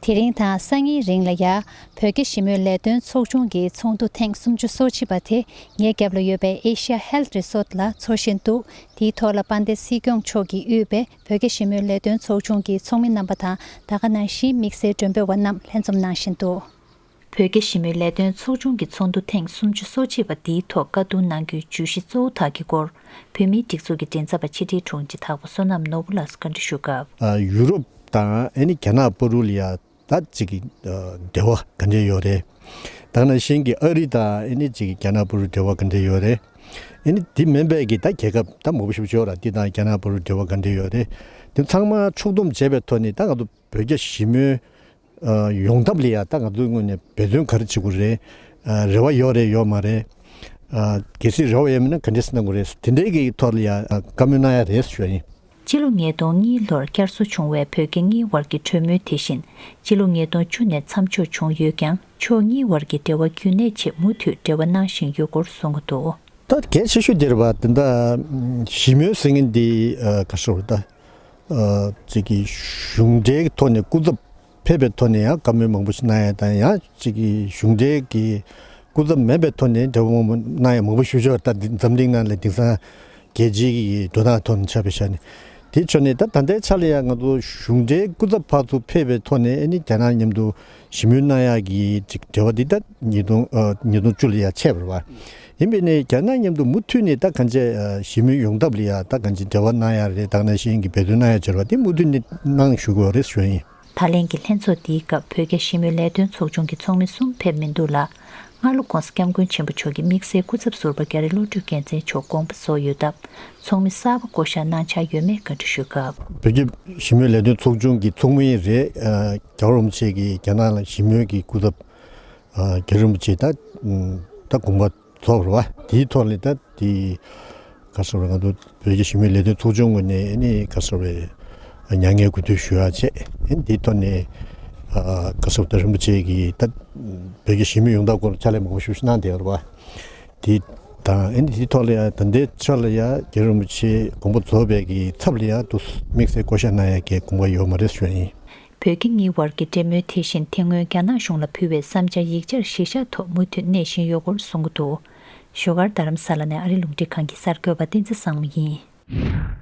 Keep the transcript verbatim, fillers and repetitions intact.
དེ་རིང་དང་སང་ཉིན་རིང་ལ་ཡ། བོད་རྒྱ་ཞི་མོལ་ལས་དོན་ཚོགས་ཆུང་གི་ཚོགས་འདུ་ཐེངས་སུམ་ཅུ་སོ་གཅིག་པ་དེ་ངའི་རྒྱབ་ལ་ཡོད་པའི་Asia Health Resort ལ་འཚོགས་བཞིན་འདུག་དེའི་ཐོག་ལ་དཔལ་ལྡན་སྲིད་སྐྱོང་མཆོག་གིས་དབུས་པའི་བོད་རྒྱ་ཞི་མོལ་ལས་དོན་ཚོགས་ཆུང་གི་ཚོགས་མི་རྣམ་པ་དང་ད་ག་ནང་བཞིན་དམིགས་བསལ་མགྲོན་འབོད་པ་རྣམས་ལྷན་འཛོམས་གནང་བཞིན་འདུག་བོད་རྒྱ་ཞི་མོལ་ལས་དོན་ཚོགས་ཆུང་གི་ཚོགས་འདུ་ཐེངས་སུམ་ཅུ་སོ་གཅིག་པ་འདིའི་ཐོག་བཀའ་བསྡུར་གནང་རྒྱུའི་བརྗོད་གཞི་གཙོ་བོ་དག་གི་སྐོར་བོད་མིའི་སྒྲིག་འཛུགས་ཀྱི་མགྲིན་ཚབ་པ་ཕྱི་དྲིལ་དྲུང་ཆེ་དྭགས་པོ་བསོད་ནམས་ནོར་བུ་ལགས་སུ་བཀའ་འདྲི་ཞུ་སྐབས། ཡུ་རོབ་དང་ཨ་ནི་རྒྱ་ནག་བར་དུ་ལ་ཡ་ད་ཅིག་གི་འབྲེལ་བ་ག་འདྲས་ཡོད་རེད། ད་ག་ནང་བཞིན་གྱི་ཨ་རི་དང་ཨ་ནི་ཅིག་རྒྱ་ནག་བར་དུ་འབྲེལ་བ་ག་འདྲས་ཡོད་རེད། ཨ་ནི་དེ་མིན་པའི་གི་ད་རྒྱལ་ཁབ་ད་མང་པོ་ཞིག་ཡོད་ར། དེ་དང་རྒྱ་ནག་བར་དུ་འབྲེལ་བ་ག་འདྲས་ཡོད་རེད། དེ་ཚང་མ་ཕྱོགས་བསྡོམས་བྱས་པའི་ཐོག་ནས་ད་ང་ཚོ་བོད་རྒྱ་ཞི་མོལ་ཡོང་ཐབས་ལ་ཡ་ད་ང་ཚོའི་ངོས་ནས་འབད་བརྩོན་ག་རེ་བྱེད་དགོས་རེད། རེ་བ་ཡོད་རེད་ཡོད་མ་རེད། གལ་སྲིད་རེ་བ་ཡོད་མིན་ན་ག་འདྲས་གནང་དགོས་རེད། དེ་འདྲའི་གི་ཐོག་ལ་ཡ་བཀའ་མོལ་གནང་ཡ་རེད་ཞུ་ཡ་ཡིན། སྤྱི་ལོ་ཉིས་སྟོང་གཉིས་ལོར་བསྐྱར་གསོ་བྱུང་བའི་བོད་རྒྱ་གཉིས་བར་གྱི་གྲོས་མོལ་དེ་བཞིན་སྤྱི་ལོ་ཉིས་སྟོང་བཅུ་ནས་མཚམས་འཇོག་བྱུང་ཡོད་ཀྱང་ཕྱོགས་གཉིས་བར་གྱི་འབྲེལ་བ་རྒྱུན་གནས་ཆེད་མུ་མཐུད་འབྲེལ་བ་གནང་བཞིན་ཡོད་སྐོར་གསུང་གི་འདུག་ད་གལ་ཆེ་ཤོས་དེ་རེད་པ། དེ་འདྲ་ཞི་མོལ་ཟེར་མཁན་འདི་ག་རེ་ཟེར་དགོས་རེད་ད། ཅིག་གི་གཞུང་འབྲེལ་གྱི་ཐོག་ནས་སྐུ་ཚབ་ཕེབས་པའི་ཐོག་ནས་ཡང་བཀའ་མོལ་མང་པོ་ཞིག་གནང་ཡ་དང་ཡང་ཅིག་གི་གཞུང་འབྲེལ་གྱི་སྐུ་ཚབ་མེད་པའི་ཐོག་ནས་འབྲེལ་བ་མང་པོ་གནང་ཡ་མང་པོ་ཞིག་ཡོད་རེད། ད་འཛམ་གླིང་ནང་ལ་དེང་སང་རྒྱལ་སྤྱིའི་གི་འགྲོ་སྟངས་ཐོག་ནས་ཆ་བཞག་ནས་དེ་ཆོག་ནས་ད་ད་ལྟའི་ཆ་ལ་ཡང་ང་ཚོ་གཞུང་འབྲེལ་སྐུ་ཚབ་ཕར་ཚུར་ཕེབས་པའི་ཐོག་ནས་ཨ་ནི་རྒྱ་ནག་མཉམ་དུ་ཞི་མོལ་གནང་ཡག་གི་ཅིག་འབྲེལ་བ་འདི་ད་ཉིས་སྟོང་ཉིས་སྟོང་བཅུ་ལ་ཡང་ཆད་པ་རེད་པ། ཡིན་པས་ནས་རྒྱ་ནག་མཉམ་དུ་མུ་མཐུད་ནས་ད་གང་ཅི་ཞི་མོལ་ཡོང་ཐབས་ལ་ཡང་ད་གང་ཅི་འབྲེལ་བ་གནང་ཡག་རེད། ད་ག་ནང་བཞིན་གྱི་འབད་བརྩོན་གནང་ཡག་བྱེད་རེད་པ། དེ་མུ་མཐུད་ནས་གནང་ཞུ་དགོས་རེད་ཞུ་ཡ་ཡིན། ད་ལན་གྱི་ལྷན་ཚོགས་འདིའི་སྐབས་བོད་རྒྱ་ཞི་མོལ་ལས་དོན་ཚོགས་ཆུང་གི་ཚོགས་མི་གསུམ་ཕེབས་མི་འདུག་ལ། སྔ་ལོ་༸གོང་ས་༸སྐྱབས་མགོན་ཆེན་པོ་མཆོག་གིས་དམིགས་བསལ་སྐུ་ཚབ་ཟུར་པ་རྒྱ་རི་བློ་གྲོས་རྒྱལ་མཚན་མཆོག་དགོངས་པ་རྫོགས་ཡོད་སྟབས་ཚོགས་མི་གསར་པ་བསྐོ་གཞག་གནང་འཆར་ཡོད་མེད་བཀའ་འདྲི་ཞུས་སྐབས། བོད་རྒྱ་ཞི་མོལ་ལས་དོན་ཚོགས་ཆུང་གི་ཚོགས་མི་རེད། རྒྱལ་བ་རིན་པོ་ཆེ་གིས་རྒྱ་ནག་ལ་ཞི་མོལ་གྱི་སྐུ་ཚབ་རྒྱལ་བ་རིན་པོ་ཆེ་ད་ད་དགོངས་པ་རྫོགས་པ་རེད་པ། དེའི་ཐོག་ནས་ད་དེ་ག་རེ་ཟེར་དགོས་རེད། ང་ཚོ་བོད་རྒྱ་ཞི་མོལ་ལས་དོན་ཚོགས་ཆུང་ངོས་ནས་ཨ་ནི་ག་རེ་ཟེར་དགོས་རེད། མྱ་ངན་གུས་འདུད་ཞུ་ཡག་བྱས། ཨ་ནི་དེའི་ཐོག་ནས་ཨ་ག་རེ་ཟེར་དགོས་རེད། རིན་པོ་ཆེ་གིས་ད་བོད་རྒྱ་ཞི་མོལ་ཡོང་ཐབས་སྐོར་ཕྱག་ལས་མང་པོ་ཞིག་གནང་བསྡད་ཡོད་རེད་པ། དེ་དང་ཨ་ནི་དེའི་ཐོག་ལ་ཡང་ད་ལྟའི་ཆར་ལ་ཡང་རྒྱལ་བ་རིན་པོ་ཆེ་དགོངས་པ་རྫོགས་པའི་གི་ཚབ་ལ་ཡང་དུ་དམིགས་བསལ་བསྐོ་གཞག་གནང་ཡག་གི་དགོངས་པ་ཡོད་མ་རེད་ཞུ་ཡ་ཡིན། བོད་རྒྱ་གཉིས་བར་གྱི་འབྲེལ་མོལ་དེ་བཞིན་དེ་སྔོན་རྒྱ་ནག་གཞུང་ལ་ཕུལ་བའི་བསམ་འཆར་ཡིག་ཆར་གཞི་བཞག་ཐོག་མུ་མཐུད་གནས་བཞིན་ཡོད་སྐོར་གསུང་གི་འདུག་བཞུགས་སྒར་རྡ་རམ་ས་ལ་ནས་ཨ་རི་རླུང་འཕྲིན་ཁང་གི་གསར་འགོད་པ་བསྟན་འཛིན་བཟང་མོ་ཡིན།